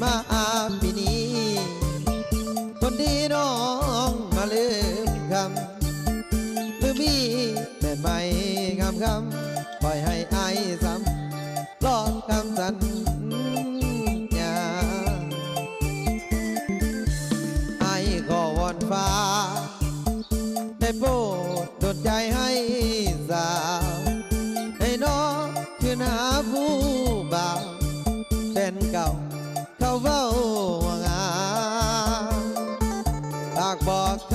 ມາອາປີນີ້ ຄົນດີນ້ອງມາລືມຄຳ ຫຼືມີແມ່ນໄມ້ງາມຄຳ ປ່ອຍໃຫ້ອ້າຍຊ້ຳ ຫຼອກຄຳສັນຍາ ອ້າຍຂໍວອນຟ້າ ໄດ້ໂປດດົນໃຈໃຫ້ສາວ ໃຫ້ນ້ອງຄືນຫາຜູ້ບ່າວ ແຟນເກົ່າເຂົາເວົ້າວ່າງາມ ຫາກບໍ່ເຄ